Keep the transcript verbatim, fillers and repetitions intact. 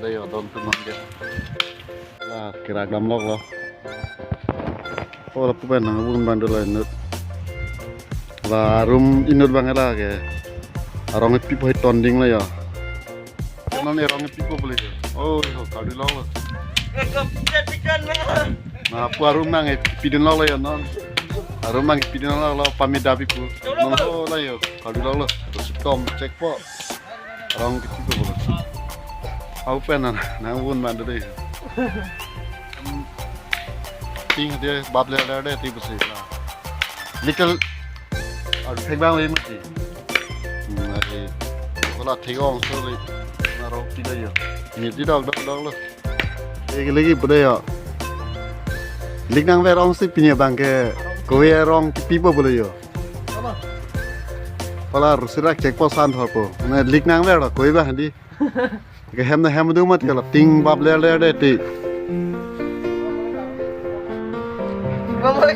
Yo, don tu non ke. La, kerak damlok lo. Oh, lapu pen nangvun abang dolo inut. La, room inut abang la ke. Arong pipo he tonding la yo. Non arong pipo boleh yo. Oh, yo, kardilok lo. Lapu arum nangpidunlok lo yo non. Arum nangpidunlok lo, pamida pipo. Non ho la yo, kardilok lo. Terus tom cek po. Arong pipo boleh. Au pen nangvun abang dolo. Ting dia bab ler ler de ti pusi la. Little, ah, thek abang le mati. Hmm, ai, wala thek ong so le. Arong pi la yo. Ni ti dok dok dok lo. Ek lagi pu de yo. Lik nangver ongsi pini abang ke kove arong pipo boleh yo. Wala rusirak cek po san thor po. Na lik nangver lo kove abang di. Ke hem na hem do mati la ting bab ler ler de ti. Babai.